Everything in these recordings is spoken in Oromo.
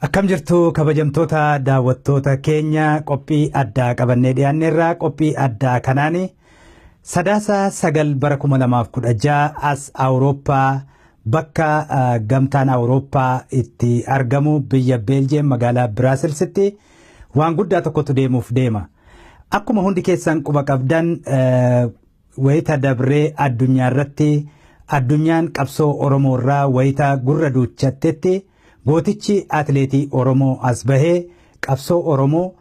Akkam jirtu, kabajamtoota daawwattoota keenya? Qophii addaa qabannee dhiyaanneerra. Qophii addaa kanaan Sadaasa 9 bara 2016 as Awurooppaa, bakka Gamtaan Awurooppaa itti argamu, biyya Beeljeem magaalaa Biraasilsitti waan guddaa tokkotu deemuuf deema. Akkuma hundi keessan quba qabdan, wayita dabree addunyaa irratti addunyaan qabsoo Oromoo irraa wayita gurra duuchattetti, gootichi atileetii Oromoo as bahee qabsoo Oromoo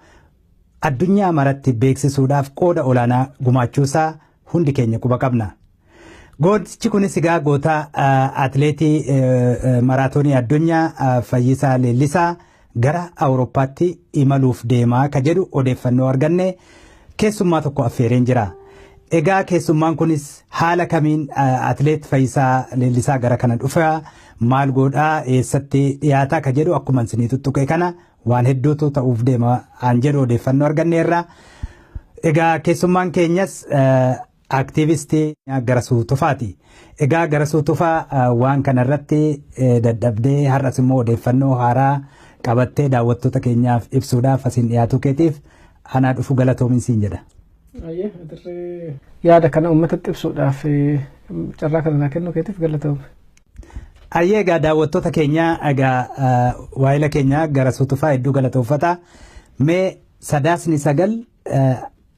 addunyaa maratti beeksisuudhaaf qooda olaanaa gumaachuusaa hundi keenya quba qabna. Gootichi kunis egaa goota atileetii maraatoonii addunyaa Fayyisaa Leellisaa gara Awurooppaatti imaluuf deemaa ka jedhu odeeffannoo arganne keessummaa tokko affeereen jira. Egaa keessummaan kunis haala kamiin atileet Fayyisaa Leellisaa gara kana dhufa, maal godhaa, eessatti dhiyaataa ka jedhu, akkuma isinii tuttuqe kana waan hedduutu ta'uuf deema aan jedhu odeeffannoo arganneerra. Egaa keessummaan keenyas aktiivistii Garasuu Tufaati. Egaa Garasuu Tufaa, waan kanarratti dadhabdee har'as immoo odeeffannoo haaraa qabattee daawwattoota keenyaaf ibsuudhaaf asiin dhiyaatuu keetiif anaa dhufu, galatoomin siin jedha. Yaada kana uummatatti ibsuudhaaf carraa kana naa kennuu keetiif galatoome. Ayyee, egaa daawwattoota keenya, egaa waayila keenya Garasuu Tufaa hedduu galatoonfata. Mee Sadaasni 9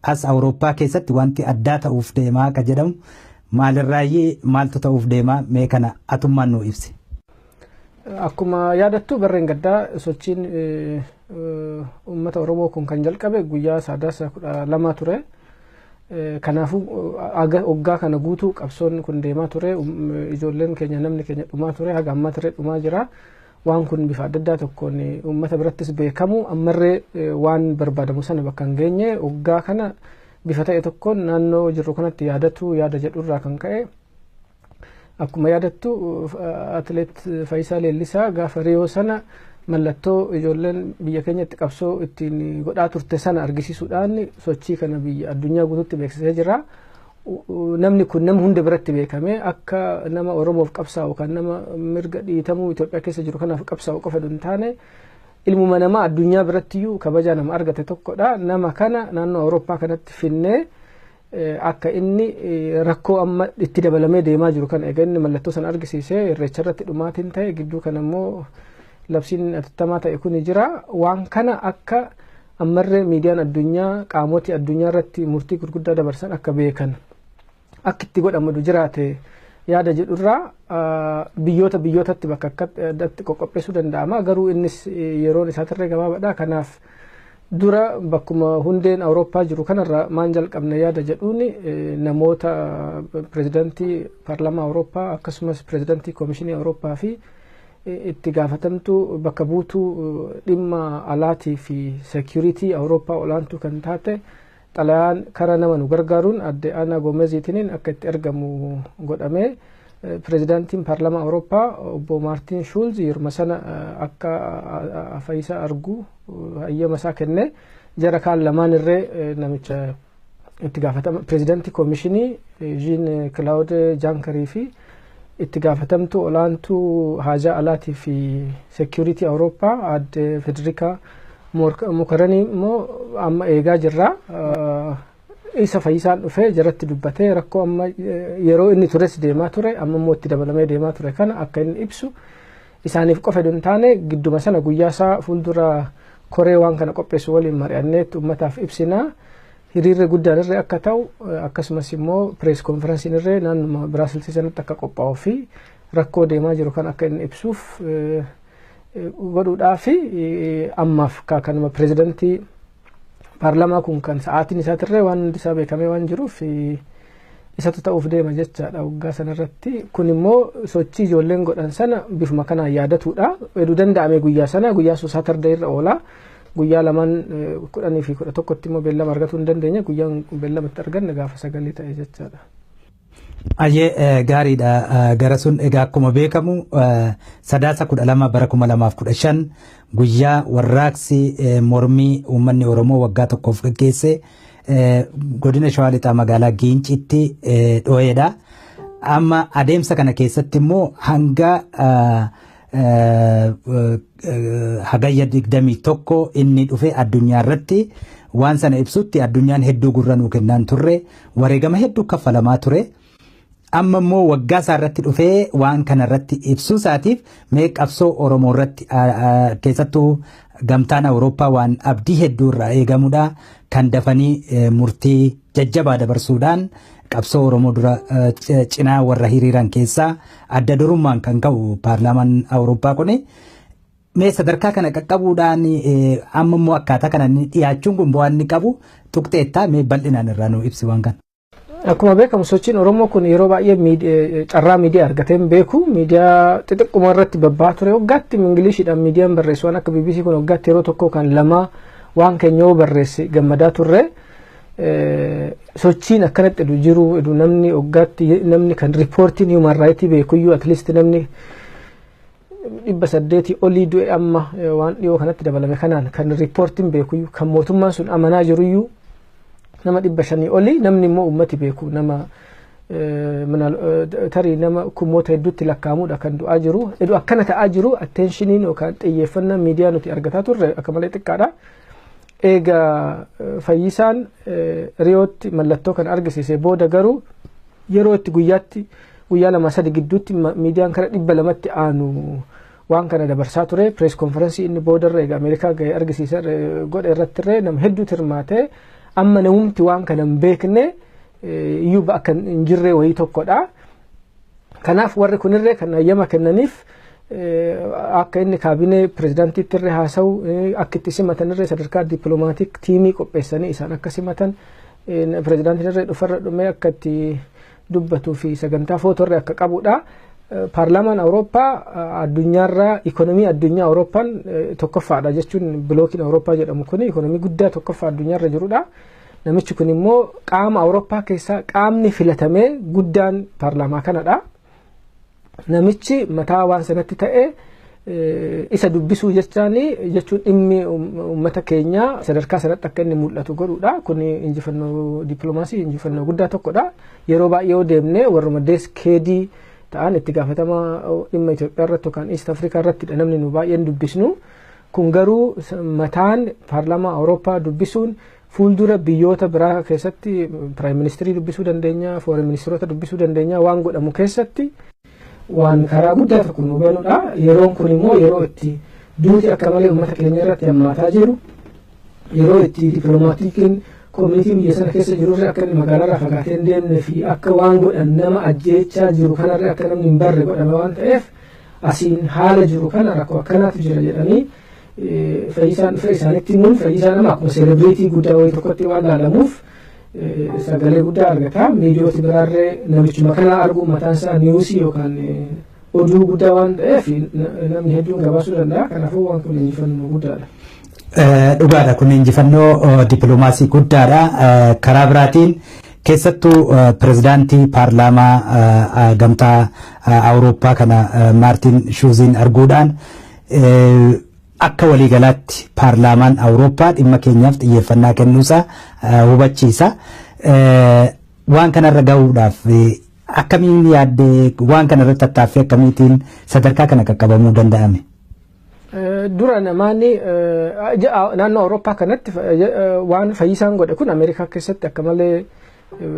as Awurooppaa keessatti wanti addaa ta'uuf deemaa ka jedhamu maalirraayyii, maaltu ta'uuf deemaa? Mee kana atummaan nuu ibsi. Akkuma yaadattu, barreen gaddaa sochiin uummata Oromoo kun kan jalqabe guyyaa Sadaasa 12 ture. Kanaafuu waggaa kana guutuu qabsoon kun deemaa ture. Ijoolleen keenya, namni keenya dhumaa ture, haga ammaa ture dhumaa jira. Waan kun bifa adda addaa tokkoon uummata birattis beekamu, ammarree waan barbaadamu sana bakka hin geenye, waggaa kana bifa ta'e tokkoon naannoo jirru kanatti yaadatu yaada jedhurraa kan ka'e, akkuma yaadattu atileet Fayyisaa Leellisaa gaafa Riyoo sana mallattoo ijoolleen biyya keenyatti qabsoo ittiin godhaa turte sana argisiisuudhaan sochii kana biyya addunyaa guutuutti beeksisee jira. Namni kun nama hunda biratti beekame, akka nama Oromoof qabsaa'u, kan nama mirga dhiitamuu Itoophiyaa keessa jiru kanaaf qabsaa'u qofa hin taane, ilmuma namaa addunyaa birattiyyuu kabaja nama argate tokkodha. Nama kana naannoo Awurooppaa kanatti finnee akka inni rakkoo amma itti dabalamee deemaa jiru kana, egaa inni mallattoo sana argisiisee Irreecha irratti dhumaatiin ta'e, gidduu kana immoo labsiin atattamaa ta'e kun jira. Waan kana akka ammarree miidiyaan addunyaa, qaamotii addunyaa irratti murtii gurguddaa dabarsan akka beekan, akka itti godhamu jiraate yaada jedhurraa biyyoota biyyootatti bakka akkatti qoqqopheessuu danda'ama. Garuu innis yeroon isaatirree gabaabaadha. Kanaaf dura bakkuma hundeen Awurooppaa jiru kanarra maan jalqabne yaada jedhuun namoota pirezidantii paarlaamaa Awurooppaa, akkasumas pirezidantii koomishinii Awurooppaa fi itti gaafatamtuu bakka buutuu dhimma alaatii fi security Awurooppaa olaantuu kan taate, xalayaan karaa nama nu gargaaruun adde Aanaa Goomeziitiin akka itti ergamu godhame. Pirezidaantiin paarlaamaa Awurooppaa obbo Maartiin Shuulz yeruma sana akka Fayyisaa argu hayyama isaa kenne. Jara kaan lamaan irree, namicha itti gaafatama pirezidaantii koomishinii Jean Claude Junckerii fi itti gaafatamtuu olaantuu haajaa alaatii fi security Awurooppaa adde Federikaa Mogherini immoo amma eegaa jirra. Isa Fayyisaan dhufee jaratti dubbatee rakkoo amma yeroo inni tures deemaa ture, amma immoo itti dabalamee deemaa ture kana akka inni ibsu isaaniif qofa hin taane, gidduma sana guyyaa isaa fuuldura koree waan kana qopheessu waliin mari'anneetti uummataaf ibsinaa. Hiriirri guddaan irree akka ta'u, akkasumas immoo press conferenceiin irree naannuma Biraasilsii sanatti akka qophaa'uu fi rakkoo deemaa jiru kan akka inni ibsuuf godhuudhaa fi ammaaf kanuma pirezidantii paarlamaa kun kan sa'aatiin isaatirree waan hundi isaa beekamee waan jiruuf isatu ta'uuf deema jechaadha waggaa sanarratti. Kun immoo sochii ijoolleen godhan sana bifuma kanaan yaadatuudha. Heduu danda'ame guyyaa sana, guyyaa sun Saturday irra oola. Guyyaa lamaan 10 fi 11tti immoo beellama argatuu hin dandeenye. Guyyaan beellama itti arganne gaafa 9 ta'e jechaadha. Ayyee, gaariidha. Gara sun egaa akkuma beekamu Sadaasa 12 bara 2015 guyyaa warraaqsi mormii uummanni Oromoo waggaa tokkoof gaggeesse godina Shawaa Lixaa magaalaa Giincitti dhoo'eedha. Amma adeemsa kana keessatti immoo hanga Hagayya 21 inni dhufe addunyaa irratti waan sana ibsutti addunyaan hedduu gurra nuu kennaan turre, wareegama hedduu kaffalamaa ture. Amma immoo waggaa isaa irratti dhufee waan kana irratti ibsuu isaatiif mee qabsoo Oromoo irratti, keessattuu gamtaan Awurooppaa waan abdii hedduu irraa eegamudha. Kan dafanii murtii jajjabaa dabarsuudhaan qabsoo Oromoo dura cinaa warra hiriiran keessaa adda durummaan kan ka'u paarlaamaan Awurooppaa kuni. Mee sadarkaa kana qaqqabuudhaan amma immoo akkaataa kana dhiyaachuun kun bu'aan inni qabu tuqxeettaa, mee bal'inaan irraa nu ibsi waan kana. Akkuma beekamu sochiin Oromoo kun yeroo baay'ee carraa miidiyaa argatee hin beeku. Miidiyaa xixiqquma irratti babba'aa ture. Waggaatti Ingiliishiidhaan miidiyaan barreessu waan akka BBC kun waggaatti yeroo tokko kan lama waan keenya yoo barreesse gammadaa turre. Sochiin akkanatti edu jiru, edu namni waggaatti namni kan riippoortiin human right beekuyyuu, at least namni 800 olii du'e amma waan dhiyoo kanatti dabalame kanaan, kan riippoortiin beekuyyuu, kan mootummaan sun amanaa jiruyyuu nama 500 olii, namni immoo ummati beeku nama tarii nama kumoota hedduutti lakkaa'amudha kan du'aa jiru. Edu akkana ta'aa jiru, attentioniin yookaan xiyyeeffannaan miidiyaa nuti argataa turre akka malee xiqqaadha. Egaa Fayyisaan Riyootti mallattoo kan argisiise booda garuu yeroo itti guyyaatti guyyaa lama sadi gidduutti miidiyaan kara 200tti aanu waan kana dabarsaa ture. Press conference inni boodarra egaa Ameerikaa gahee argisiisa godhe irrattirree nama hedduutu hirmaate. Amma namumti waan kana hin beekne iyyuu akka hin jirre wayii tokkodha. Kanaaf warri kunirree kan hayyama kennaniif akka inni kaabinee pirezidaantiitti irree haasa'u, akka itti simatanirree sadarkaa diplomatic teamii qopheessanii isaan akka simatan, pirezidaantiin irree dhufarra dhumee akka itti dubbatuu fi sagantaa footorree akka qabudha. Paarlaamaan Awurooppaa addunyaarraa ikonomii addunyaa Awurooppaan tokkoffaadha jechuun, blociin Awurooppaa jedhamu kun ikonomii guddaa tokkoffaa addunyaarra jirudha. Namichi kun immoo qaama Awurooppaa keessaa qaamni filatamee guddaan paarlaamaa kanadha. Namichi mataa waan sanatti ta'e isa dubbisuu jechaan jechuun dhimmi uummata keenyaa sadarkaa sanatti akka inni mul'atu godhuudha. Kun injifannoo dippiloomaasii, injifannoo guddaa tokkodha. Yeroo baay'ee yoo deemne warruma desk headii ta'an itti gaafatama dhimma Itoophiyaa irratti yookaan East Africa irrattidha namni nu baay'een dubbisnu. Kun garuu mataan paarlaamaa Awurooppaa dubbisuun fuuldura biyyoota biraa keessatti prime ministerii dubbisuu dandeenya, foreign ministeroota dubbisuu dandeenya, waan godhamu keessatti waan karaa guddaa tokko nu banudha. Yeroon kun immoo yeroo itti duuti akka malee uummata keenya irratti hammaataa jiru, yeroo itti diplomaticiin communityn biyya sana keessa jirurre akka inni magaalaarraa fagaatee hin deemne fi akka waan godhan nama ajjeechaa jiru kanarra akka namni hin barre godhame waan ta'eef, asiin haala jiru kana rakkoo akkanaatu jira jedhanii Fayyisaan dhufe isaanitti himuun, Fayyisaan nama akkuma celebrity guddaa wayii tokkotti waan laalamuuf sagalee guddaa argata. Miidiyooti biraarree namichuma kana arguun mataan isaa newsii yookaan oduu guddaa waan ta'eef namni hedduun gabaasuu danda'a. Kanaafuu waan kun injifannoo guddaadha. Dhugaadha, kun injifannoo dippiloomaasii guddaadha. Karaa biraatiin keessattuu pirezidaantii paarlaamaa gamtaa Awurooppaa kana Maartin Shuuziin arguudhaan akka waliigalaatti paarlaamaan Awurooppaa dhimma keenyaaf xiyyeeffannaa kennuusaa hubachiisa. Waan kanarra gahuudhaaf akkamiin yaaddee, waan kanarratti tattaaffii akkamiitiin sadarkaa kana qaqqabamuu danda'ame? Dura namaanni naannoo Awurooppaa kanatti waan Fayyisaan godhe kun Ameerikaa keessatti akka malee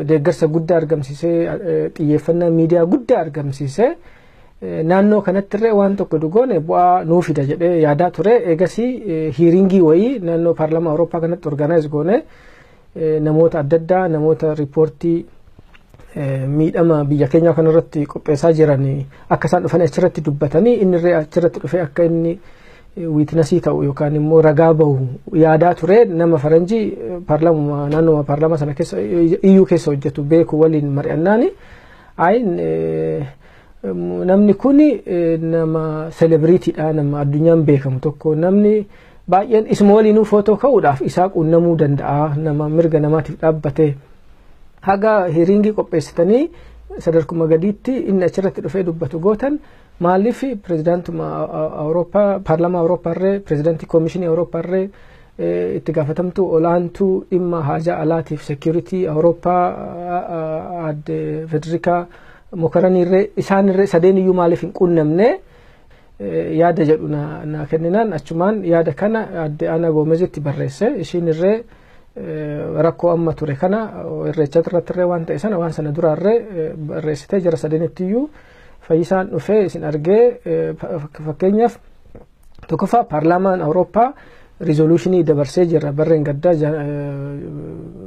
deeggarsa guddaa argamsiisee, xiyyeeffannaa miidiyaa guddaa argamsiisee, naannoo kanatti illee waan tokko dhugoone bu'aa nuu fida jedhee yaadaa ture. Eegasii hearingii wayii naannoo paarlaamaa Awurooppaa kanatti organize goone, namoota adda addaa, namoota riippoortii miidhama biyya keenyaa kanarratti qopheessaa jiran akka isaan dhufanii achirratti dubbatanii, inni illee achirratti dhufee akka inni witnessii ta'u yookaan immoo ragaa bahu yaadaa ture. Nama faranjii paarlaamaa naannoo paarlaamaa sana keessa iyyuu keessa hojjetu beeku waliin mari'annaani, ayi, namni kun nama celebritydha, nama addunyaan beekamu tokko, namni baay'een isuma waliinuu footoo ka'uudhaaf isaa quunnamuu danda'a, nama mirga namaatiif dhaabbate, haga hearingii qopheessitanii sadarkuma gadiitti inni achirratti dhufee dubbatu gootan, maaliif pirezidaantuma Awurooppaa, paarlaamaa Awurooppaa irree, pirezidaantii koomishinii Awurooppaa irree, itti gaafatamtuu olaantuu dhimma haajaa alaatiif security Awurooppaa aadde Federikaa Mokaranii irree, isaan irree sadeen iyyuu maaliif hin quunnamne? Yaada jedhu na kenninaan achumaan yaada kana adde Ana Goomezitti barreesse. Ishiin irree rakkoo amma ture kana, Irreecha irratti irree waan ta'e sana, waan sana duraarree barreessitee jara sadeenittiyyuu Fayyisaan dhufee isin argee, fakkeenyaaf tokkoffaa paarlaamaan Awurooppaa resolution dabarsee jira barreen gaddaa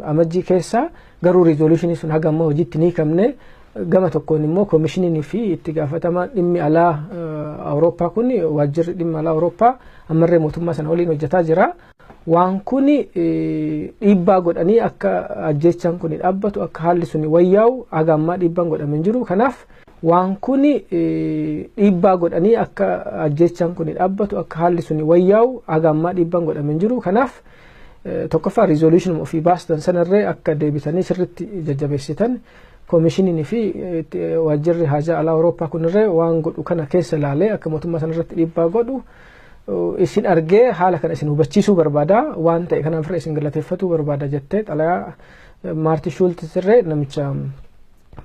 Amajjii keessa, garuu resolution sun haga ammaa hojiitti ni hiikamne. Gama tokkoon immoo koomishiniin fi itti gaafatamaan dhimmi alaa Awurooppaa kun, waajjirri dhimma alaa Awurooppaa ammarree mootummaa sana waliin hojjetaa jira. Waan kun dhiibbaa godhanii akka ajjeechaan kun dhaabbatu, akka haalli sun wayyaa'u haga ammaa dhiibbaan godhamee hin jiru. Kanaaf waan kun dhiibbaa godhanii akka ajjeechaan kun dhaabbatu, akka haalli sun wayyaa'u haga ammaa dhiibbaan godhamee hin jiru. Kanaaf tokkoffaa resolution ofii baastan sanarree akka deebitanii sirritti jajjabeessitan, koomishiniin fi waajjirri haajaa alaa Awurooppaa kunirree waan godhu kana keessa ilaalee akka mootummaa sanarratti dhiibbaa godhu isin argee haala kana isin hubachiisuu barbaada, waan ta'e kanaaf irra isin galateeffatuu barbaada jettee xalayaa Maarti Shuultis irree namicha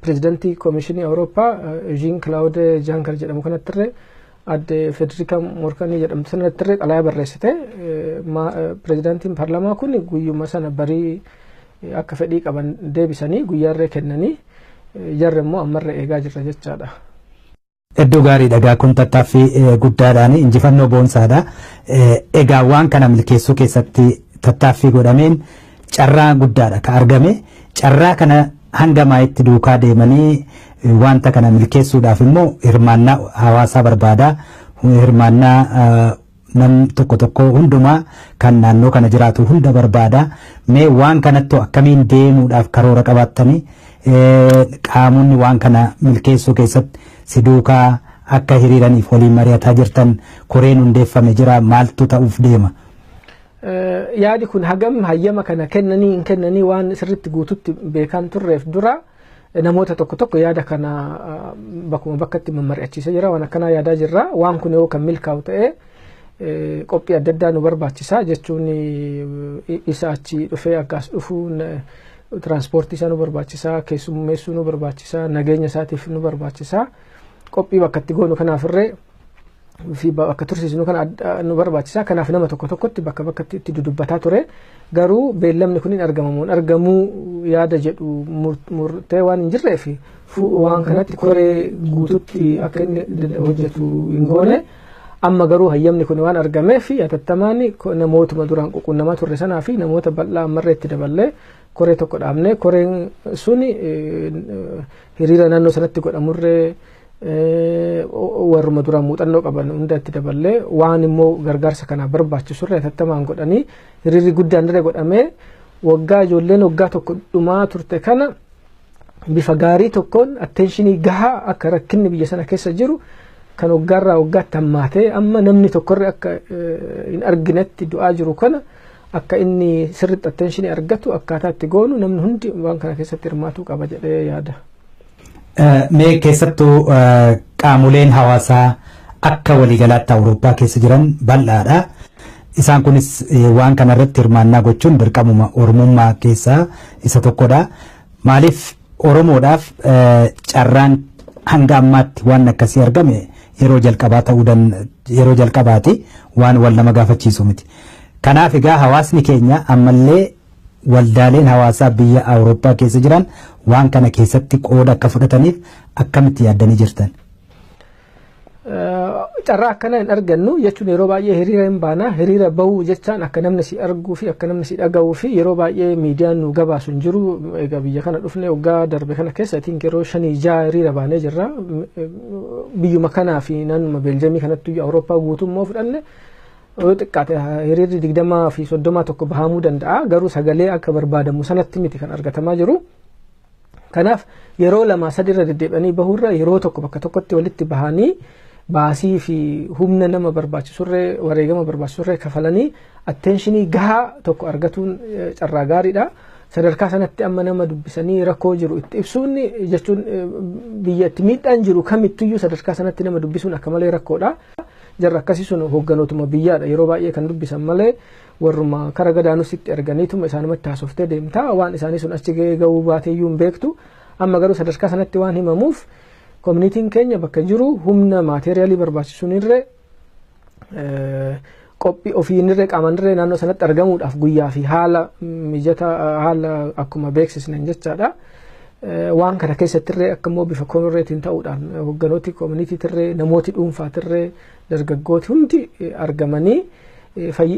pirezidantii koomishinii Awurooppaa Jean Claude Juncker jedhamu kanattirree, adde Federica Morkanii jedhamtu sanattirree xalayaa barreessite. Pirezidantiin paarlaamaa kun guyyuma sana barii akka fedhii qaban deebisanii guyyaarree kennanii, jarri immoo ammarree eegaa jirra jechaadha. Iddoo gaarii dhagaa kun tattaaffii guddaadhaan injifannoo boonsaadha. Egaa waan kana milkeessuu keessatti tattaaffii godhameen carraa guddaadha ka argame. Carraa kana hanga maayitti duukaa deemanii wanta kana milkeessuudhaaf immoo hirmaannaa hawaasaa barbaada. Hirmaannaa nam tokko tokko hundumaa kan naannoo kana jiraatu hunda barbaada. Mee waan kanattu akkamiin deemuudhaaf karoora qabaattanii, qaamonni waan kana milkeessuu keessatti si duukaa akka hiriiraniif waliin mari'ataa jirtan, koreen hundeeffame jira, maaltu ta'uuf deema? Yaadi kun hagam hayyama kana kennanii hin kennanii waan sirritti guututti beekaan turreef dura namoota tokko tokko yaada kana bakkuma bakkatti mammari'achiisee jira. Waan akkanaa yaadaa jirra, waan kun yoo kan milkaa'u ta'e qophii adda addaa nu barbaachisa jechuun isa achi dhufee akkas dhufuun tiraanspoortii isaa nu barbaachisa, keessummeessuu nu barbaachisa, nageenya isaatiif nu barbaachisa, qophii bakka itti goonu kanaafirree fi bakka tursiisnu kana nu barbaachisa. Kanaaf nama tokko tokkotti bakka bakkatti itti dudubbataa ture. Garuu beellamni kun hin argamamuun argamuu yaada jedhu murtee waan hin jirreef waan kanatti koree guututti akka inni hojjetu hin goone. Amma garuu hayyamni kun waan argameef hatattamaan namootuma duraan ququnnamaa turre sanaa fi namoota bal'aa ammarree itti daballee koree tokko dhaabne. Koreen suni hiriira naannoo sanatti godhamurree warruma duraan muuxannoo qaban hunda itti daballee, waan immoo gargaarsa kana barbaachisurra hatattamaan godhanii hiriirri guddaan irra godhamee waggaa ijoolleen waggaa tokko dhumaa turte kana bifa gaarii tokkoon attention gahaa akka rakkinni biyya sana keessa jiru kan waggaarraa waggaatti hammaatee amma namni tokkorre akka hin arginetti du'aa jiru kana akka inni sirriitti attention argatu akkaataa itti goonu namni hundi waan kana keessatti hirmaatuu qaba jedhee yaada. Mee keessattuu qaamoleen hawaasaa akka waliigalaatti Awurooppaa keessa jiran bal'aadha. Isaan kunis waan kanarratti hirmaannaa gochuun dirqamuma Oromummaa keessaa isa tokkodha. Maaliif Oromoodhaaf carraan hanga ammaatti waan akkasii argame yeroo jalqabaa ta'uu yeroo jalqabaati, waan wal nama gaafachiisu miti. Kanaaf egaa hawaasni keenya ammallee waldaaleen hawaasaa biyya Awurooppaa keessa jiran waan kana keessatti qooda akka fudhataniif akkamitti yaaddanii jirtan? Carraa akkana hin argannu jechuun yeroo baay'ee hiriira hin baana. Hiriira bahuu jechaan akka namni si arguu fi akka namni si dhaga'uu fi yeroo baay'ee miidiyaan nu gabaasu hin jiru. Egaa biyya kana dhufne waggaa darbe kana keessa itiin yeroo shanii ja'a hiriira baanee jirra. Biyyuma kanaa fi naannuma Beeljamii kanatti Awurooppaa guutummoo fudhanne yoo xiqqaate hiriirri 20 fi 30 tokko bahamuu danda'a. Garuu sagalee akka barbaadamu sanatti miti kan argatamaa jiru. Kanaaf yeroo lama sadi irra deddeebi'anii bahuurra yeroo tokko bakka tokkotti walitti bahanii baasii fi humna nama barbaachisurree, wareegama barbaachisurree kafalanii attention gahaa tokko argatuun carraa gaariidha. Sadarkaa sanatti amma nama dubbisanii rakkoo jiru itti ibsuun jechuun biyya itti miidhaan jiru kamittiyyuu sadarkaa sanatti nama dubbisuun akka malee rakkoodha. Jarra akkasii sun hoogganootuma biyyaadha yeroo baay'ee kan dubbisan malee warruma kara gadaanus itti erganiituma isaanumatti haasoftee deemtaa, waan isaanii sun achi gahuu baateeyyuu hin beektu. Amma garuu sadarkaa sanatti waan himamuuf communityn keenya bakka jiru humna material barbaachisuun irree Qophii ofiinirree qaamanirree naannoo sanatti argamuudhaaf guyyaa fi haala mijataa haala akkuma beeksisnen jechaadha. Waan kana keessattirree akka immoo bifa koorreetiin ta'uudhaan hogganooti koominitiitirree, namooti dhuunfaatirree, dargaggooti hundi argamanii,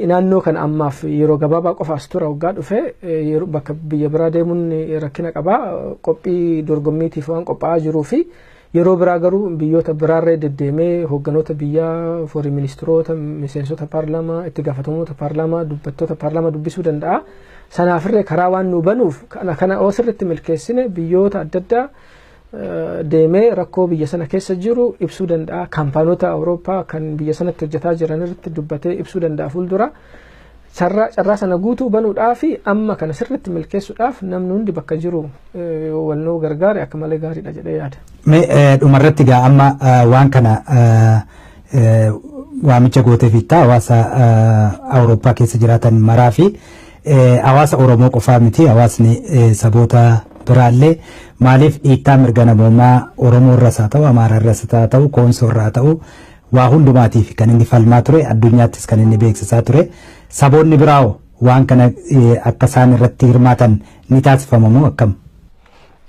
naannoo kana ammaaf yeroo gabaabaa qofaas tura. Waggaa dhufe bakka biyya biraa deemuun rakkina qabaa, qophii dorgommiitiif waan qophaa'aa jiruu fi yeroo biraa garuu biyyoota biraarree deddeemee hogganoota biyyaa, foreign ministeerota, miseensota paarlaamaa, itti gaafatamtoota paarlaamaa, dubbattoota paarlaamaa dubbisuu danda'a. Sanaafirree karaa waan nu banuuf, kana oo sirriitti milkeessine biyyoota adda addaa deemee rakkoo biyya sana keessa jiru ibsuu danda'a. Kaampaanota Awurooppaa kan biyya sanatti hojjetaa jiran irratti dubbatee ibsuu danda'a fuuldura. Carraa sana guutuu banuudhaa fi amma kana sirriitti milkeessuudhaaf namni hundi bakka jiru walnoo gargaare akka malee gaariidha jedhee yaada. Mee dhumarratti gaa amma waan kana waamicha gootee fiittaa hawaasa Awurooppaa keessa jiraatan maraa fi hawaasa Oromoo qofaa miti, hawaasni saboota biraallee maaliif dhiittaa mirga namoomaa Oromoo irras haa ta'u, Amaaraa irras haa ta'u, Koonsoo irraa haa ta'u, waa hundumaatiif kan inni falmaa ture, addunyaattis kan inni beeksisaa ture, saboonni biraa'oo waan kana akka isaan irratti hirmaatan ni taasifama moo akkam?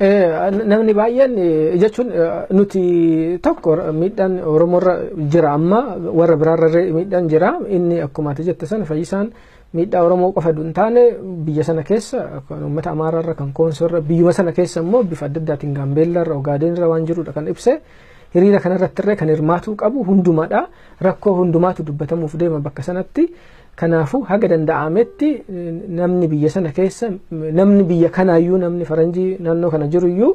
Namni baay'een jechuun nuti tokko miidhaan Oromoorra jira, amma warra biraarra miidhaan jira. Inni akkuma ati jette sana, Fayyisaan, miidhaa Oromoo qofa hin taane, biyya sana keessa kan uummata Amaaraarra, kan Koonsoorra, biyyuma sana keessa immoo bifa adda addaatiin Gaambeellarra, Ogaadeenirra waan jirudha kan ibse. Hiriira kanarratti illee kan hirmaatuu qabu hundumaadha. Rakkoo hundumaatu dubbatamuuf deema bakka sanatti. Kanaafuu haga danda'ametti namni biyya sana keessa, namni biyya kanaayyuu, namni faranjii naannoo kana jiruyyuu,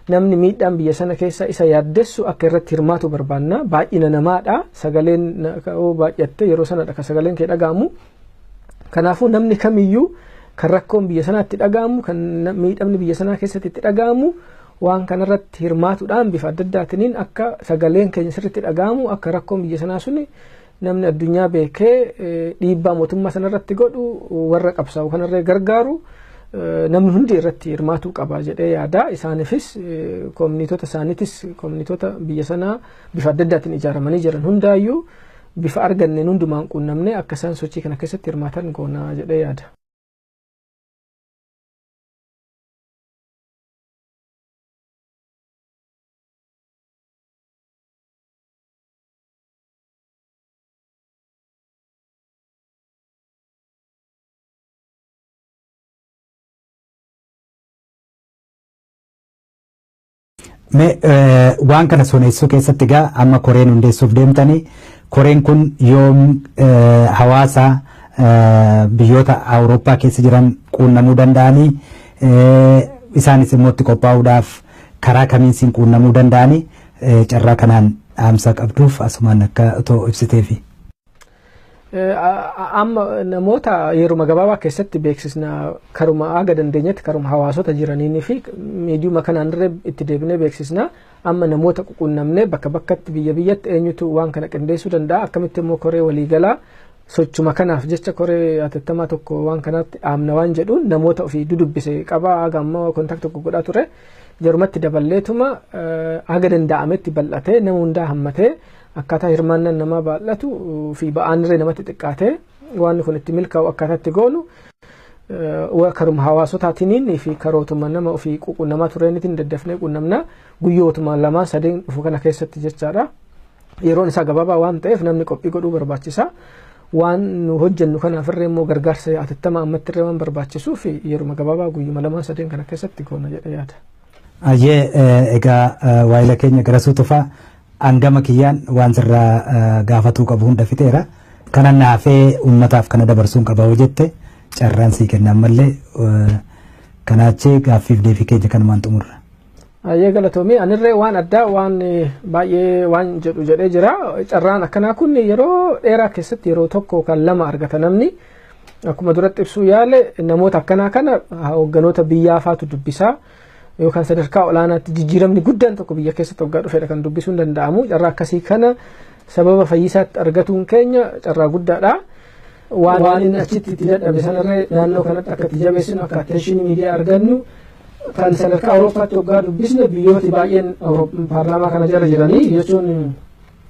namni miidhaan biyya sana keessa isa yaaddessu akka irratti hirmaatu barbaanna. Baay'ina namaadha. Sagaleen baay'atte yeroo sanadha kan sagaleen kee dhaga'amu. Kanaafuu namni kamiyyuu kan rakkoon biyya sanaatti dhaga'amu, kan miidhamni biyya sanaa keessatti itti dhaga'amu, waan kanarratti hirmaatuudhaan bifa adda addaatiin akka sagaleen keenya sirriitti dhaga'amu, akka rakkoon biyya sanaa suni namni addunyaa beekee dhiibbaa mootummaa sanarratti godhu, warra qabsaa'u kanarree gargaaru, namni hundi irratti hirmaatuu qaba jedhee yaada. Isaaniifis, koominiitota isaaniitis, koominiitota biyya sanaa bifa adda addaatiin ijaaramanii jiran hundaayyuu bifa arganneen hundumaan quunnamnee akka isaan sochii kana keessatti hirmaatan goona jedhee yaada. Mee waan kana soneessuu keessatti egaa amma koreen hundeessuuf deemtanii, koreen kun yoom hawaasa biyyoota Awurooppaa keessa jiran quunnamuu danda'anii, isaanis immoo itti qophaa'uudhaaf karaa kamiin siin quunnamuu danda'anii, carraa kanaan dhaamsa qabduuf asumaan akka otoo ibsiteefi. Amma namoota yeruma gabaabaa keessatti beeksisna. Karuma haga dandeenyetti karuma hawaasota jiraniinii fi miidiyuma kanaan irra itti deebinee beeksisna. Amma namoota quunnamnee bakka bakkatti, biyya biyyatti eenyutu waan kana qindeessuu danda'a, akkamitti immoo koree waliigalaa sochuma kanaaf jecha koree hatattamaa tokko waan kanatti dhaabna waan jedhuun namoota ofii dudubbise qabaa. Haga ammoo contact tokko godhaa ture, jarumatti daballeetuma haga danda'ametti bal'atee nama hundaa hammatee akkaataa hirmaannaan namaa baay'atu fi ba'aan irree namatti xiqqaatee waan kun itti milkaa'u akkaataa itti goonu karuma hawaasotaatiin fi karootuma nama ofii quunnamaa tureenitiin daddafnee quunnamna guyyootuma lamaan sadeen dhufu kana keessatti jechaadha. Yeroon isaa gabaabaa waan ta'eef namni qophii godhuu barbaachisa. Waan nu hojjennu kanaaf irree immoo gargaarsa hatattamaa ammatti irree waan barbaachisuuf yeruma gabaabaa guyyuma lamaan sadeen kana keessatti goona jedhee yaada. Ayyee, egaa waayila keenya Garasuu Tufaa, hangama kiyyaan waan sirraa gaafatuu qabu hunda fixeera. Kana naafee uummataaf kana dabarsuun qaba hoo jette carraan sii kenna ammallee, kanaachee gaaffiif deebii keenya kanumaan xumurra. Ayyee, galatoomii. Anirree waan addaa waan baay'ee waan jedhu jedhee jira. Carraan akkanaa kun yeroo dheeraa keessatti yeroo tokko kan lama argata namni. Akkuma duratti ibsuu yaale, namoota akkanaa kana hoogganoota biyyaa faatu dubbisaa, yookaan sadarkaa olaanaatti jijjiiramni guddaan tokko biyya keessatti waggaa dhufedha kan dubbisuun danda'amu. Carraa akkasii kana sababa Fayyisaatti argatuun keenya carraa guddaadha. Waan inni achitti itti dadhabe sanarree naannoo kanatti akka itti jabeessinu, akka attention miidiyaa argannu, kan sadarkaa Awurooppaatti waggaa dubbisne biyyooti baay'een paarlaamaa kana jala jiranii jechuun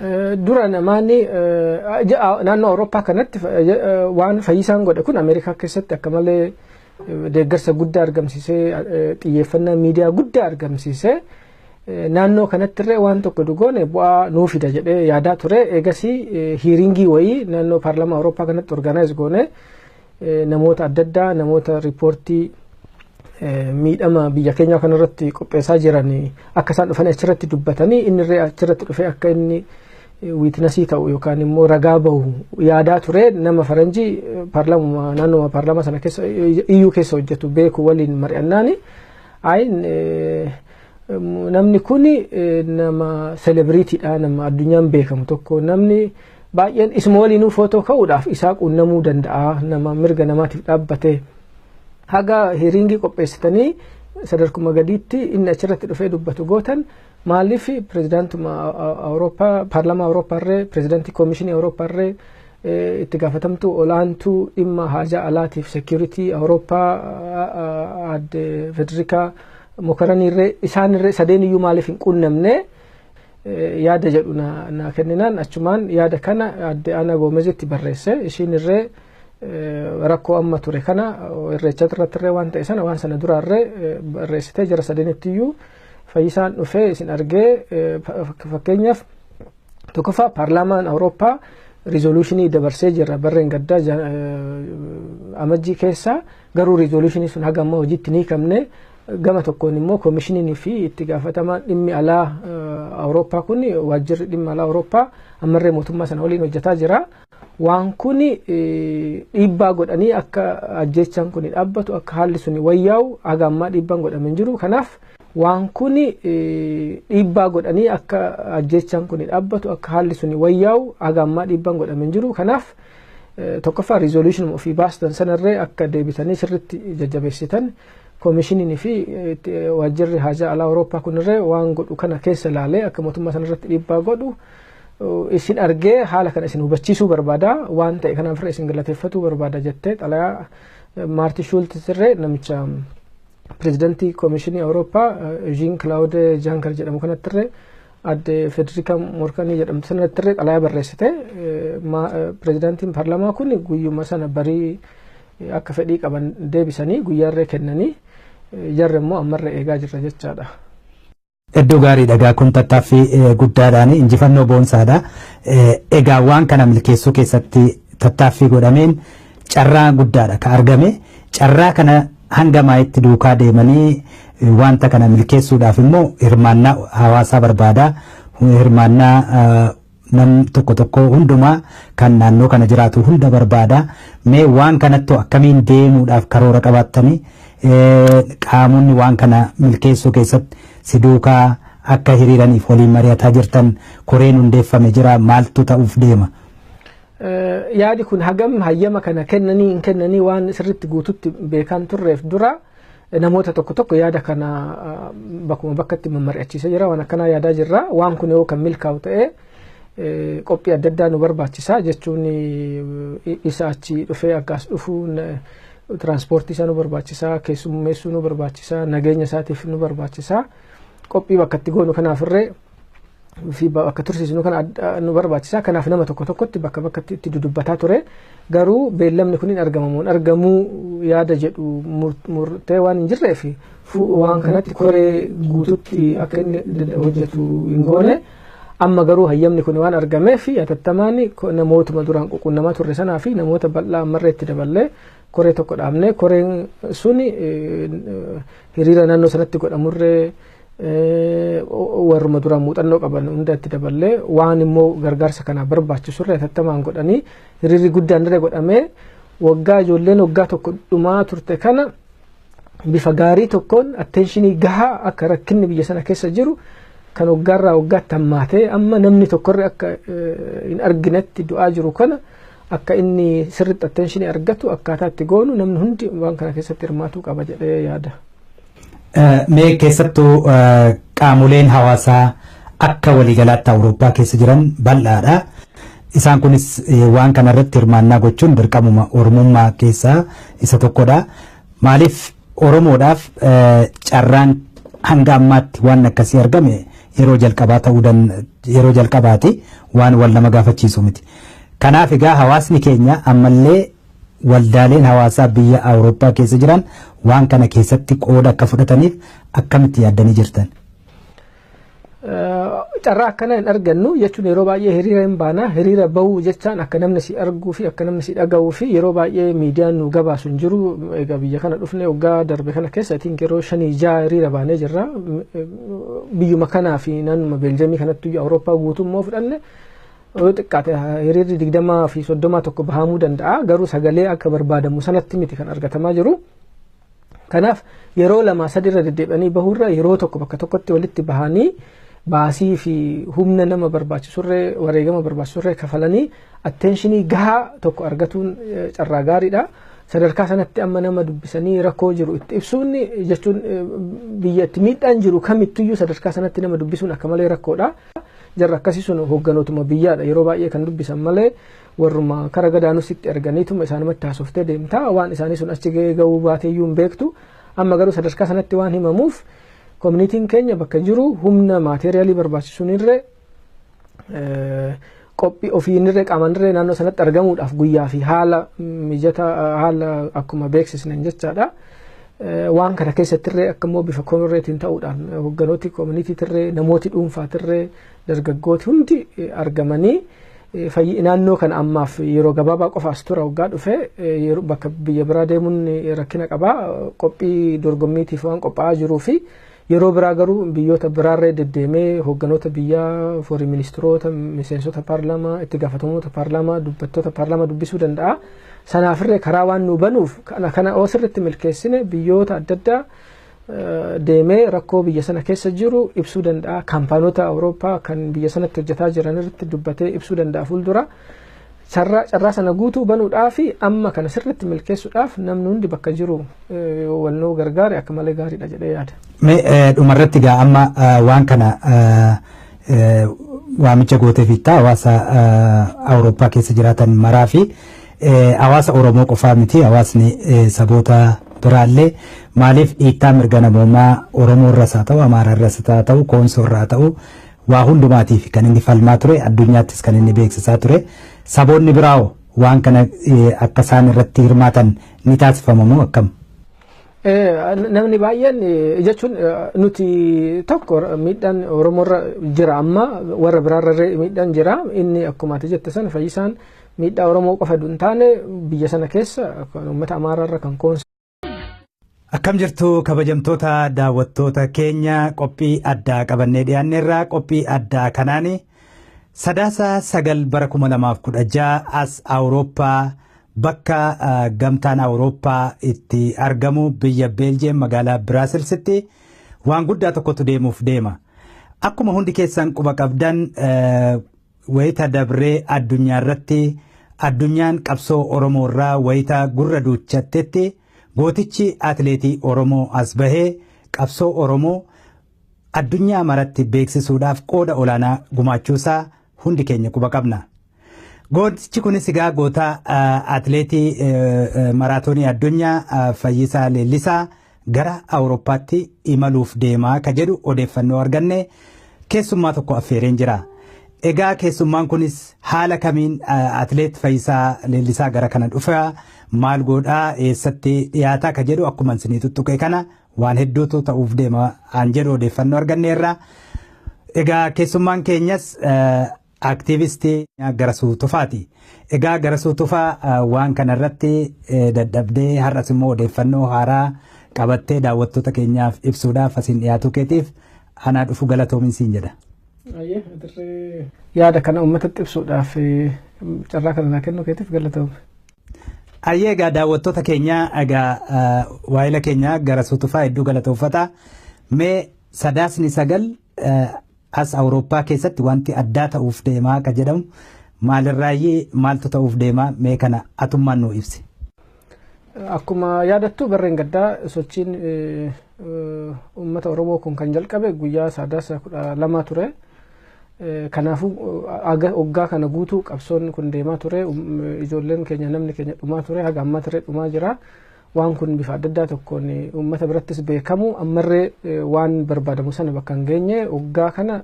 Dura namaanni naannoo Awurooppaa kanatti waan Fayyisaan godhe kun Ameerikaa keessatti akka malee deeggarsa guddaa argamsiisee, xiyyeeffannaa miidiyaa guddaa argamsiisee, naannoo kanatti illee waan tokko dugoone bu'aa nuu fida jedhee yaadaa ture. Eegasii hearingii wayii naannoo paarlaamaa Awurooppaa kanatti organize goone, namoota adda addaa, namoota riippoortii miidhama biyya keenyaa kanarratti qopheessaa jiran akka isaan dhufanii achirratti dubbatanii, inni illee achirratti dhufee akka inni witnessii ta'u yookaan immoo ragaa bahu yaadaa ture. Nama faranjii paarlaamaa naannoo paarlaamaa sana keessa iyyuu keessa hojjetu beeku waliin mari'annaani, ayi, namni kun nama celebrityidha, nama addunyaan beekamu tokko, namni baay'een isuma waliinuu footoo ka'uudhaaf isaa quunnamuu danda'a, nama mirga namaatiif dhaabbate, haga hearingii qopheessitanii sadarkuma gadiitti inni achirratti dhufee dubbatu gootan, maaliif pirezidaantuma Awurooppaa, paarlaamaa Awurooppaa irree, pirezidaantii koomishinii Awurooppaa irree, itti gaafatamtuu olaantuu dhimma haajaa alaatiif security Awurooppaa aadde Federikaa Mokaranii irree, isaan irree sadeen iyyuu maaliif hin quunnamne yaada jedhu na kenninaan, achumaan yaada kana aadde Ana Goomezitti barreesse. Ishiin irree rakkoo amma ture kana, Irreecha irratti irree waan ta'e sana, waan sana duraarree barreessitee, jara sadeenitti iyyuu Fayyisaan dhufee isin argee, fakkeenyaaf tokkoffaa paarlaamaan Awurooppaa resolutionii dabarsee jira barreen gaddaa Amajjii keessa, garuu resolutionii sun haga ammaa hojiitti ni hiikamne. Gama tokkoon immoo koomishiniin fi itti gaafatamaan dhimmi alaa Awurooppaa kun, waajjirri dhimma alaa Awurooppaa ammarree mootummaa sana waliin hojjetaa jira. Waan kun dhiibbaa godhanii akka ajjeechaan kun dhaabbatu, akka haalli sun wayyaa'u haga ammaa dhiibbaan godhamee hin jiru. Kanaaf waan kun dhiibbaa godhanii akka ajjeechaan kun dhaabbatu, akka haalli sun wayyaa'u haga ammaa dhiibbaan godhamee hin jiru. Kanaaf tokkoffaa resolution ofii baastan sanarree akka deebitanii sirriitti jajjabeessitan, koomishiniin fi waajjirri haajaa alaa Awurooppaa kunirree waan godhu kana keessa ilaalee akka mootummaa sanarratti dhiibbaa godhu, isin argee haala kana isin hubachiisuu barbaada, waan ta'e kanaaf irra isin galateeffatuu barbaada jettee xalayaa Maarti Shuultis irree, namicha pirezidantii koomishinii Awurooppaa Jean Claude Juncker jedhamu kanatti irree, adde Federica Morkanii jedhamtu sanatti irree xalayaa barreessite. Pirezidantiin paarlaamaa kun guyyuma sana barii akka fedhii qaban deebisanii guyyaarree kennanii, jarri immoo ammarree eegaa jirra jechaadha. Iddoo gaariidha egaa kun, tattaaffii guddaadhaan injifannoo boonsaadha. Egaa waan kana milkeessuu keessatti tattaaffii godhameen carraa guddaadha ka argame. Carraa kana hanga maayitti duukaa deemanii wanta kana milkeessuudhaaf immoo hirmaannaa hawaasaa barbaada. Hirmaannaa nam tokko tokko hundumaa kan naannoo kana jiraatu hunda barbaada. Mee waan kanattu akkamiin deemuudhaaf karoora qabaattanii, qaamonni waan kana milkeessuu keessatti si duukaa akka hiriiraniif waliin mari'ataa jirtan, koreen hundeeffame jira, maaltu ta'uuf deema? Yaadi kun hagam hayyama kana kennanii hin kennanii waan sirriitti guututti beekaan turreef, dura namoota tokko tokko yaada kana bakkuma bakkatti mari'achiisee jira. Waan akkanaa yaadaa jirra, waan kun yoo kan milkaa'u ta'e qophii adda addaa nu barbaachisa jechuun, isa achi dhufee akkas dhufu tiraanspoortii isaa nu barbaachisa, keessummeessuu nu barbaachisa, nageenya isaatiif nu barbaachisa, qophii bakka itti goonu kanaafirree fi bakka tursiisnu kana nu barbaachisa. Kanaaf nama tokko tokkotti bakka bakkatti itti dudubbataa ture. Garuu beellamni kun hin argamamu hin argamuu yaada jedhu murtee waan hin jirreef, waan kanatti koree guututti akka inni hojjetu hin goone. Amma garuu hayyamni kun waan argameef, hatattamaan namootuma duraan ququnnamaa turre sanaa fi namoota bal'aa ammarree itti daballee koree tokko dhaabne. Koreen suni hiriira naannoo sanatti godhamurree warruma duraan muuxannoo qaban hunda itti daballee, waan immoo gargaarsa kanaaf barbaachisurra hatattamaan godhanii, hiriirri guddaan irra godhamee, waggaa ijoolleen waggaa tokko dhumaa turte kana bifa gaarii tokkoon attentionii gahaa akka rakkinni biyya sana keessa jiru kan waggaarraa waggaatti hammaatee amma namni tokkorra akka hin arginetti du'aa jiru kana akka inni sirriitti attentionii argatu akkaataa itti goonu namni hundi waan kana keessatti hirmaatuu qaba jedhee yaada. Mee keessattuu qaamoleen hawaasaa akka waliigalaatti Awurooppaa keessa jiran bal'aadha. Isaan kunis waan kana irratti hirmaannaa gochuun dirqamuma Oromummaa keessaa isa tokkodha. Maaliif Oromoodhaaf carraan hanga ammaatti waan akkasii argame yeroo jalqabaa ta'uu yeroo jalqabaati waan wal nama gaafachiisu miti. Kanaaf egaa hawaasni keenya ammallee waldaaleen hawaasaa biyya Awurooppaa keessa jiran waan kana keessatti qooda akka fudhataniif akkamitti yaaddanii jirtan? Carraa akkana hin argannu jechuun yeroo baay'ee hiriira hin baana. Hiriira bahuu jechaan akka namni si arguu fi akka namni si dhaga'uu fi yeroo baay'ee miidiyaan nu gabaasu hin jiru. Egaa biyya kana dhufne waggaa darbe kana keessa itiin yeroo 5-6 hiriira baanee jirra. Biyyuma kanaa fi naannuma Beeljamii kanatti Awurooppaa guutummoo fudhanne yoo xiqqaate hiriirri 20 fi 30 tokko bahamuu danda'a. Garuu sagalee akka barbaadamu sanatti miti kan argatamaa jiru. Kanaaf yeroo 2-3 irra deddeebi'anii bahuurra yeroo tokko bakka tokkotti walitti bahanii baasii fi humna nama barbaachisurree wareegama barbaachisurree kafalanii attentionii gahaa tokko argatuun carraa gaariidha. Sadarkaa sanatti amma nama dubbisanii rakkoo jiru itti ibsuun jechuun biyya itti miidhaan jiru kamittiyyuu sadarkaa sanatti nama dubbisuun akka malee rakkoodha. Jarra akkasii sun hoogganootuma biyyaadha yeroo baay'ee kan dubbisan malee warruma kara gadaanus itti erganiituma isaanumatti haasoftee deemtaa waan isaanii sun achi gahuu baateeyyuu hin beektu. Amma garuu sadarkaa sanatti waan himamuuf koominitiin keenya bakka jiru humna maateeriyaalii barbaachisuun irree qophii ofiinirree qaamanirree naannoo sanatti argamuudhaaf guyyaa fi haala mijataa haala akkuma beeksisnen jechaadha. Waan kana keessattirree akka immoo bifa koomreetiin ta'uudhaan hoogganooti koominiitiitirree namooti dhuunfaatirree dargaggooti hundi argamanii naannoo kana ammaaf yeroo gabaabaa qofa as tura waggaa dhufe bakka biyya biraa deemuun rakkina qabaa qophii dorgommiitiif waan qophaa'aa jiruu fi yeroo biraa garuu biyyoota biraarree deddeemee hoogganoota biyyaa forii ministiroota miseensota paarlaamaa itti gaafatamtoota paarlaamaa dubbattoota paarlaamaa dubbisuu danda'a. Sanaafirree karaa waan nu banuuf kana oo sirriitti milkeessine biyyoota adda addaa deemee rakkoo biyya sana keessa jiru ibsuu danda'a. Kaampaanota Awurooppaa kan biyya sanatti hojjetaa jiran irratti dubbatee ibsuu danda'a fuuldura. Carraa sana guutuu banuudhaaf amma kana sirriitti milkeessuudhaaf namni hundi bakka jiru walnoo gargaare akka malee gaariidha jedhee yaada. Mee dhumarratti egaa amma waan kana waamicha gootee fiittaa hawaasa Awurooppaa keessa jiraatan maraa fi hawaasa Oromoo qofaa miti hawaasni saboota biraallee maaliif dhiittaa mirga namoomaa Oromoo irras haa ta'u Amaaraa irras haa ta'u Koonsoo irraa haa ta'u waa hundumaatiif kan inni falmaa ture addunyaattis kan inni beeksisaa ture saboonni biraa'oo waan kana akka isaan irratti hirmaatan ni taasifama moo akkam? Namni baay'een jechuun nuti tokko miidhaan Oromoorra jira amma warra biraarra miidhaan jira inni akkuma ati jette sana Fayyisaan miidhaa Oromoo qofa hin taane biyya sana keessa uummata Amaaraarra kan koonsa. Akkam jirtu kabajamtoota daawwattoota keenya qophii addaa qabannee dhiyaanneerra qophii addaa kanaani Sadaasa 9 bara 2016 as Awurooppaa bakka gamtaan Awurooppaa itti argamu biyya Beeljeem magaalaa Biraasilsitti waan guddaa tokkotu deemuuf deema. Akkuma hundi keessan quba qabdan wayita dabree addunyaa irratti addunyaan qabsoo Oromoo irraa wayita gurra duuchattetti gootichi atileetii Oromoo as bahee qabsoo Oromoo addunyaa maratti beeksisuudhaaf qooda olaanaa gumaachuusaa hundi keenya quba qabna. Gootichi kunis egaa goota atileetii maraatoonii addunyaa Fayyisaa Leellisaa gara Awurooppaatti imaluuf deemaa ka jedhu odeeffannoo arganne keessummaa tokko affeereen jira. Egaa keessummaan kunis haala kamiin atileet Fayyisaa Leellisaa gara kana dhufa maal godhaa eessatti dhiyaataa ka jedhu akkuma isinii tuttuqe kana waan hedduutu ta'uuf deema aan jedhu odeeffannoo arganneerra. Egaa keessummaan keenyas aktiivistii Garasuu Tufaati. Egaa Garasuu Tufaa waan kanarratti dadhabdee har'as immoo odeeffannoo haaraa qabattee daawwattoota keenyaaf ibsuudhaaf asiin dhiyaatuu keetiif anaa dhufu galatoomin siin jedha. Yaada kana uummatatti ibsuudhaaf carraa kana naa kennuu keetiif galatoome. Ayyee egaa daawwattoota keenya egaa waayila keenya Garasuu Tufaa hedduu galatoofata. Mee Sadaasni 9 as Awurooppaa keessatti wanti addaa ta'uuf deemaa ka jedhamu maalirraayyee maaltu ta'uuf deemaa mee kana atummaan nuu ibsi. Akkuma yaadattu barreen gaddaa sochiin uummata Oromoo kun kan jalqabe guyyaa Sadaasa 12 ture. Kanaafuu waggaa kana guutuu qabsoon kun deemaa ture. Ijoolleen keenya namni keenya dhumaa ture haga ammaa ture dhumaa jira. Waan kun bifa adda addaa tokkoon uummata birattis beekamu ammarree waan barbaadamu sana bakka hin geenye waggaa kana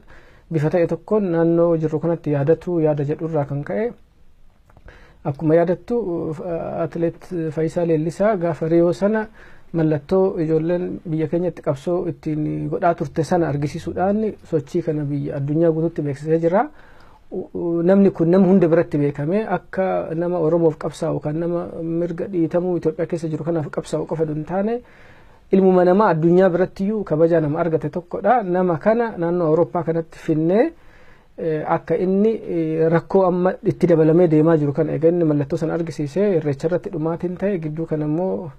bifa ta'e tokkoon naannoo jirru kanatti yaadatu yaada jedhurraa kan ka'e akkuma yaadattu atileet Fayyisaa Leellisaa gaafa Riyoo sana mallattoo ijoolleen biyya keenyatti qabsoo ittiin godhaa turte sana argisiisuudhaan sochii kana biyya addunyaa guutuutti beeksisee jira. Namni kun nama hunda biratti beekame akka nama Oromoof qabsaa'u kan nama mirga dhiitamuu Itoophiyaa keessa jiru kanaaf qabsaa'u qofa hin taane ilmuma namaa addunyaa birattiyyuu kabaja nama argate tokkodha. Nama kana naannoo Awurooppaa kanatti finnee akka inni rakkoo amma itti dabalamee deemaa jiru kana egaa inni mallattoo sana argisiisee Irreecha irratti dhumaatiin ta'e, gidduu kana immoo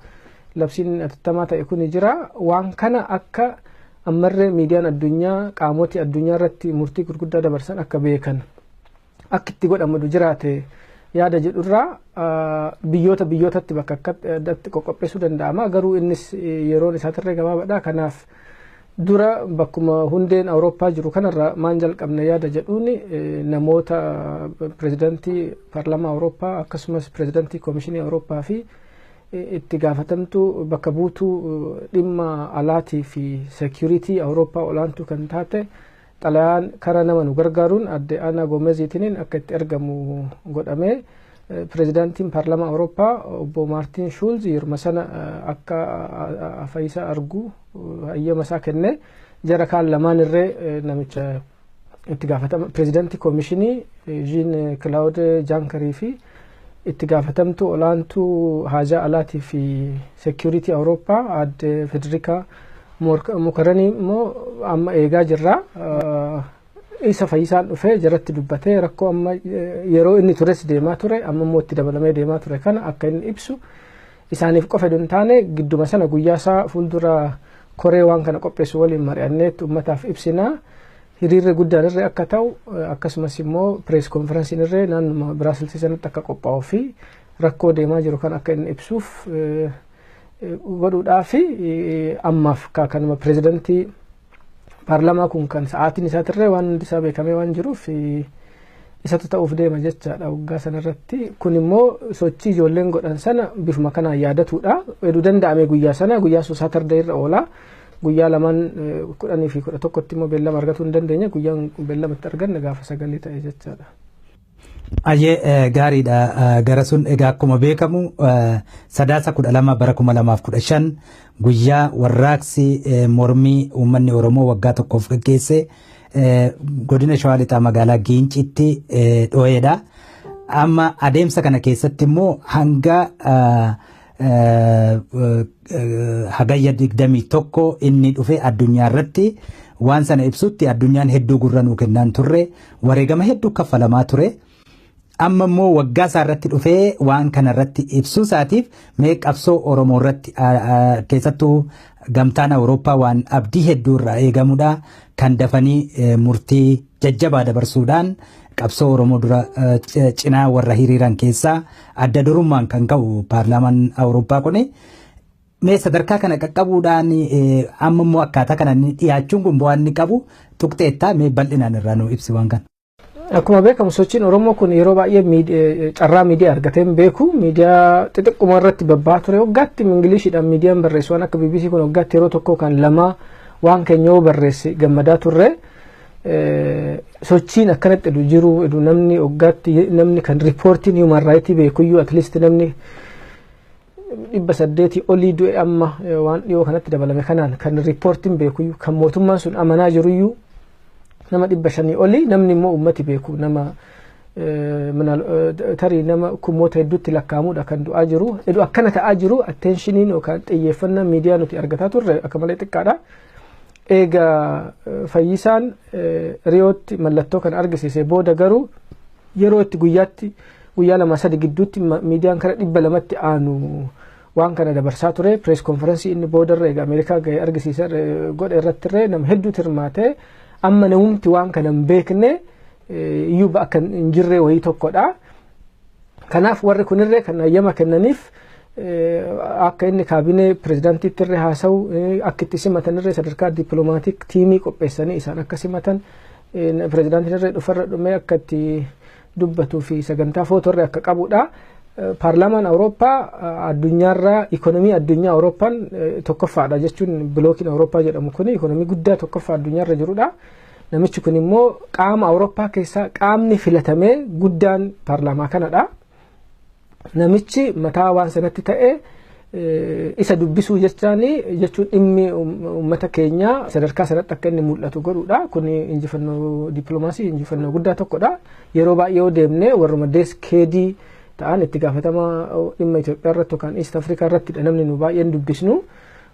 labsiin atattamaa ta'e kun jira. Waan kana akka ammarree miidiyaan addunyaa, qaamoti addunyaa irratti murtii gurguddaa dabarsan akka beekan akka itti godhamu jiraate yaada jedhurraa biyyoota biyyootatti bakka akkatti qoqopheessuu danda'ama. Garuu innis yeroon isaatirree gabaabaadha. Kanaaf dura bakkuma hundeen Awurooppaa jiru kanarra maan jalqabne yaada jedhuun namoota pirezidantii paarlaamaa Awurooppaa akkasumas pirezidantii koomishinii Awurooppaa fi itti gaafatamtuu bakka buutuu dhimma alaatii fi seekuritii Awurooppaa olaantuu kan taate xalayaan karaa nama nu gargaaruun adde Aanaa Goomeziitiin akka itti ergamu godhamee, pirezidaantiin paarlaamaa Awurooppaa obbo Maartiin Shuulz yeruma sana akka Fayyisaa argu hayyama isaa kenne. Jara kaan lamaan irree namicha itti gaafatama pirezidaantii koomishinii Jean Claude Junkerii fi itti gaafatamtuu olaantuu haajaa alaatii fi seekuritii Awurooppaa adde Federikaa Mogherini immoo amma eegaa jirra. Isa Fayyisaan dhufee jaratti dubbatee rakkoo amma yeroo inni tures deemaa ture, amma immoo itti dabalamee deemaa ture kana akka inni ibsu isaaniif qofa hin taane, gidduma sana guyyaa isaa fuuldura koree waan kana qopheessu waliin mari'anneetti uummataaf ibsinaa. Hiriirri guddaan irree akka ta'u, akkasumas immoo press conferenceiin irree naannuma Biraasilsii sanatti akka qophaa'uu fi rakkoo deemaa jiru kan akka inni ibsuuf godhuudhaa fi ammaaf kanuma pirezidantii paarlaamaa kun kan sa'aatiin isaatirree waan hundi isaa beekamee waan jiruuf isatu ta'uuf deema jechaadha waggaa sanarratti. Kun immoo sochii ijoolleen godhan sana bifuma kanaan yaadatudha. Heduu danda'ame guyyaa sana, guyyaa sun Saturday irra oola. Guyyaa lamaan 10 fi 11tti immoo beellama argatuu hin dandeenye. Guyyaan beellama itti arganne gaafa 9 ta'e jechaadha. Ayyee, gaariidha. Gara sun egaa akkuma beekamu Sadaasa 12 bara 2015 guyyaa warraaqsi mormii uummanni Oromoo waggaa tokkoof gaggeesse godina Shawaa Lixaa magaalaa Giincitti dho'eedha. Amma adeemsa kana keessatti immoo hanga Hagayya 21 inni dhufe addunyaa irratti waan sana ibsutti addunyaan hedduu gurra nuu kennaan turre, wareegama hedduu kaffalamaa ture. Amma immoo waggaa isaa irratti dhufee waan kana irratti ibsuu isaatiif mee qabsoo Oromoo irratti keessattuu gamtaan Awurooppaa waan abdii hedduu irraa eegamudha. Kan dafanii murtii jajjabaa dabarsuudhaan qabsoo Oromoo dura cinaa warra hiriiran keessaa adda durummaan kan ka'u paarlaamaan Awurooppaa kuni. Mee sadarkaa kana qaqqabuudhaan amma immoo akkaataa kana dhiyaachuun kun bu'aan inni qabu tuqxeettaa, mee bal'inaan irraa nu ibsi waan kana. Akkuma beekamu sochiin Oromoo kun yeroo baay'ee carraa miidiyaa argatee hin beeku. Miidiyaa xixiqquma irratti babba'aa ture. Waggaatti Ingiliishiidhaan miidiyaan barreessu waan akka BBC kun waggaatti yeroo tokko kan lama waan keenya yoo barreesse gammadaa turre. Sochiin akkanatti edu jiru, edu namni waggaatti namni kan riippoortiin human right beekuyyuu at least namni 800 olii du'e, amma waan dhiyoo kanatti dabalame kanaan kan riippoortiin beekuyyuu, kan mootummaan sun amanaa jiruyyuu nama 500 olii, namni immoo ummati beeku nama tarii nama kumoota hedduutti lakkaa'amudha kan du'aa jiru. Edu akkana ta'aa jiru attentioniin yookaan xiyyeeffannaa miidiyaa nuti argataa turre akka malee xiqqaadha. Egaa Fayyisaan Riyootti mallattoo kana argisiise booda garuu yeroo itti guyyaatti guyyaa lama sadi gidduutti miidiyaan kara 200tti aanu waan kana dabarsaa ture. Press conference inni boodarra egaa Ameerikaa gahee argisiisa godhe irratti nama hedduutu hirmaate. Amma namumti waan kana hin beekne iyyuu akka hin jirre wayii tokkodha. Kanaaf warri kunirree kan hayyama kennaniif akka inni kaabinee pirezidaantiitti irree haasa'u, akka itti simatanirree sadarkaa diplomatic teamii qopheessanii isaan akka simatan, pirezidaantiin irree dhufarra dhumee akka itti dubbatuu fi sagantaa footorree akka qabudha. Paarlaamaan Awurooppaa addunyaarraa ikonomii addunyaa Awurooppaan tokkoffaadha jechuun, blociin Awurooppaa jedhamu kun ikonomii guddaa tokkoffaa addunyaarra jirudha. Namichi kun immoo qaama Awurooppaa keessaa qaamni filatamee guddaan paarlaamaa kanadha. Namichi mataa waan sanatti ta'e isa dubbisuu jechuun dhimmi uummata keenyaa sadarkaa sanatti akka inni mul'atu godhuudha. Kun injifannoo dippiloomaasii, injifannoo guddaa tokkodha. Yeroo baay'ee yoo deemne warruma desk headii ta'an, itti gaafatama dhimma Itoophiyaa irratti yookaan East Africa irrattidha namni nu baay'een dubbisnu.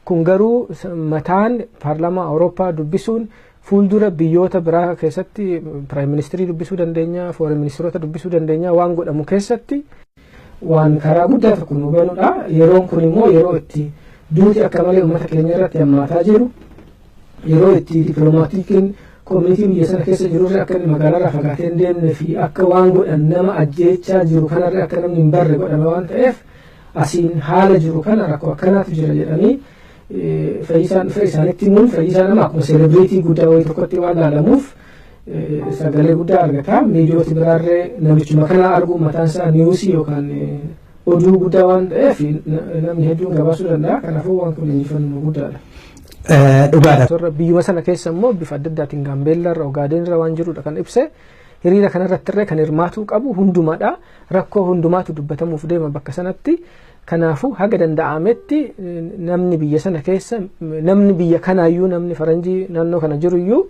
Kun garuu mataan paarlaamaa Awurooppaa dubbisuun fuuldura biyyoota biraa keessatti prime ministerii dubbisuu dandeenya, foreign ministeerota dubbisuu dandeenya, waan godhamu keessatti waan karaa guddaa tokko nu banudha. Yeroon kun immoo yeroo itti duuti akka malee uummata keenya irratti hammaataa jiru, yeroo itti diplomatic communityn biyya sana keessa jirurre akka inni magaalaarraa fagaatee hin deemne fi akka waan godhan nama ajjeechaa jiru kanarra akka namni hin barre godhame waan ta'eef, asiin haala jiru kana, rakkoo akkanaatu jira jedhanii Fayyisaan dhufe isaanitti himuun, Fayyisaan nama akkuma celebrity guddaa wayii tokkotti waan laalamuuf sagalee guddaa argata. Miidiyooti biraarree namichuma kana arguun mataan isaa newsii yookaan oduu guddaa waan ta'eef namni hedduun gabaasuu danda'a. Kanaafuu waan kun injifannoo guddaadha. Dhugaadha. Biyyuma sana keessa immoo bifa adda addaatiin Gaambeellaa irra, Ogaadeen irra waan jirudha kan ibse. Hiriira kanarratti illee kan hirmaatuu qabu hundumaadha. Rakkoo hundumaatu dubbatamuuf deema bakka sanatti. Kanaafuu haga danda'ametti namni biyya sana keessa, namni biyya kanaayyuu, namni faranjii naannoo kana jiruyyuu,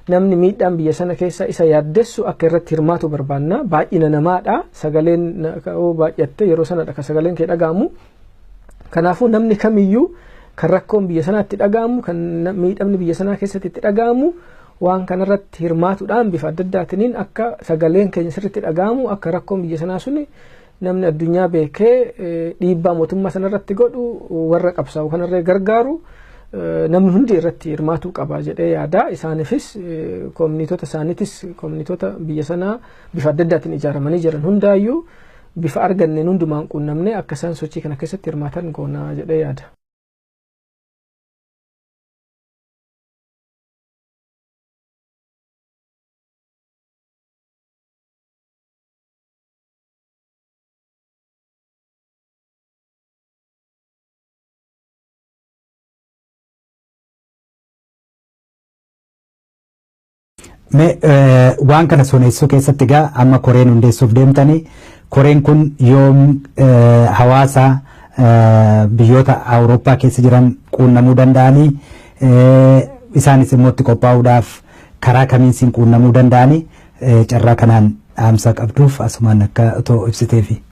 namni miidhaan biyya sana keessa isa yaaddessu akka irratti hirmaatu barbaanna. Baay'ina namaadha. Sagaleen baay'atte yeroo sanadha kan sagaleen kee dhaga'amu. Kanaafuu namni kamiyyuu kan rakkoon biyya sanaatti dhaga'amu, kan miidhamni biyya sanaa keessatti itti dhaga'amu, waan kanarratti hirmaatuudhaan bifa adda addaatiin akka sagaleen keenya sirriitti dhaga'amu, akka rakkoon biyya sanaa suni namni addunyaa beekee dhiibbaa mootummaa sanarratti godhu, warra qabsaa'u kanarree gargaaru, namni hundi irratti hirmaatuu qaba jedhee yaada. Isaaniifis, communityota isaaniitis, communityota biyya sanaa bifa adda addaatiin ijaaramanii jiran hundaayyuu bifa arganneen hundumaan quunnamne akka isaan sochii kana keessatti hirmaatan goona jedhee yaada. Mee waan kana soneessuu keessatti egaa amma koreen hundeessuuf deemtanii, koreen kun yoom hawaasa biyyoota Awurooppaa keessa jiran quunnamuu danda'anii, isaanis immoo itti qophaa'uudhaaf karaa kamiin siin quunnamuu danda'anii, carraa kanaan dhaamsa qabduuf asumaan akka otoo ibsiteefi.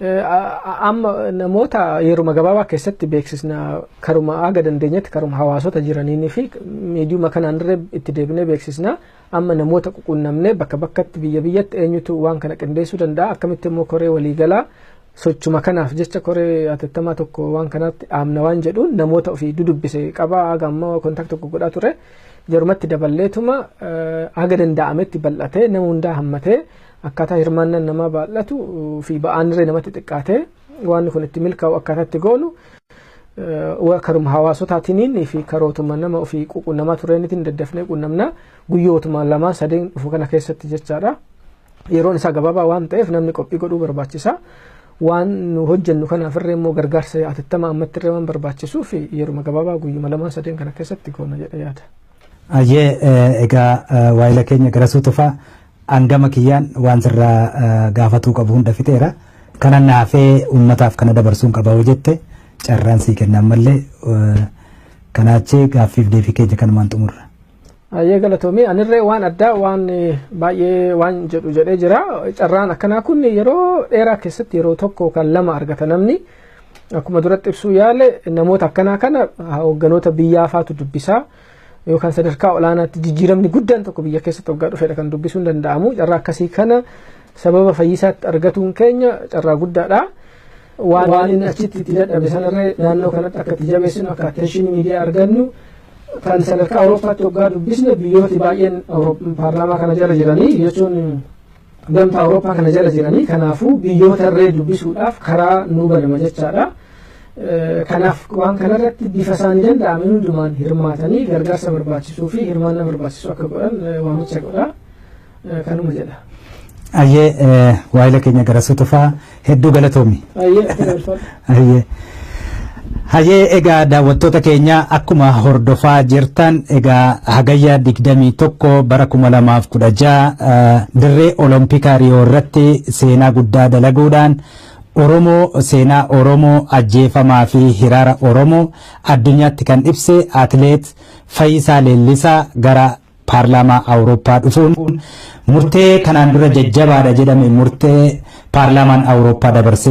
Amma namoota yeruma gabaabaa keessatti beeksisna. Karuma haga dandeenyetti, karuma hawaasota jiraniinii fi miidiyuma kanaan irra itti deebinee beeksisna. Amma namoota quunnamnee bakka bakkatti, biyya biyyatti eenyutu waan kana qindeessuu danda'a, akkamitti immoo koree waliigalaa sochuma kanaaf jecha koree hatattamaa tokko waan kanatti dhaabna waan jedhuun namoota ofii dudubbise qaba. Haga amma contact tokko godhaa ture, jarumatti daballeetuma haga danda'ametti bal'atee, nama hundaa hammatee, akkaataa hirmaannaan namaa baay'atu fi ba'aan irree namatti xiqqaatee waan kun itti milkaa'u akkaataa itti goonu karuma hawaasotaatiin fi karootuma nama ofii quunnamaa tureenitiin daddafnee quunnamna guyyootuma lamaan sadeen dhufu kana keessatti jechaadha. Yeroon isaa gabaabaa waan ta'eef namni qophii godhuu barbaachisa. Waan nu hojjennu kanaaf irree immoo gargaarsa hatattamaa ammatti irree waan barbaachisuuf yeruma gabaabaa guyyuma lamaan sadeen kana keessatti goona jedhee yaada. Ayyee, egaa waayila keenya Garasuu Tufaa, hangama kiyyaan waan sirraa gaafatuu qabu hunda fixeera. Kana naafee uummataaf kana dabarsuun qaba yoo jette carraan sii kenna ammallee, kanaachi gaaffiif deebii keenya kanumaan xumurra. Ayyee, galatoomii. Anirree waan addaa waan baay'ee waan jedhu jedhee jira. Carraan akkanaa kun yeroo dheeraa keessatti yeroo tokko kan lama argata namni. Akkuma duratti ibsuu yaale, namoota akkanaa kana hoogganoota biyyaa faatu dubbisaa. Yookaan sadarkaa olaanaatti jijjiiramni guddaan tokko biyya keessatti waggaa dhufedha kan dubbisuun danda'amu. Carraa akkasii kana sababa Fayyisaatti argatuun keenya carraa guddaadha. Waan inni achitti itti dadhabe sanarree naannoo kanatti akka itti jabeessinu, akka attentionii miidiyaa argannu, kan sadarkaa Awurooppaatti waggaa dubbisne, biyyooti baay'een paarlaamaa kana jala jiranii, jechuun gamtaa Awurooppaa kana jala jiranii, kanaafuu biyyoota irree dubbisuudhaaf karaa nuu banama jechaadha. Kanaaf waan kanarratti bifa isaanii danda'ame hundumaan hirmaatanii gargaarsa barbaachisuu fi hirmaannaa barbaachisu akka godhan waamicha godha. Kanuma jedha. Ayyee, waayila keenya Garasuu Tufaa, hedduu galatoomi. Ayyee, ulfaadha. Ayyee. Hayyee, egaa daawwattoota keenya, akkuma hordofaa jirtan egaa Hagayya 21 bara 2016 dirree Oloompikaa Riyoo irratti seenaa guddaa dalaguudhaan Oromoo, seenaa Oromoo, ajjeefamaa fi hiraara Oromoo addunyaatti kan ibse atileet Fayyisaa Leellisaa gara paarlaamaa Awurooppaa dhufuun murtee kanaan dura jajjabaadha jedhame, murtee paarlaamaan Awurooppaa dabarse.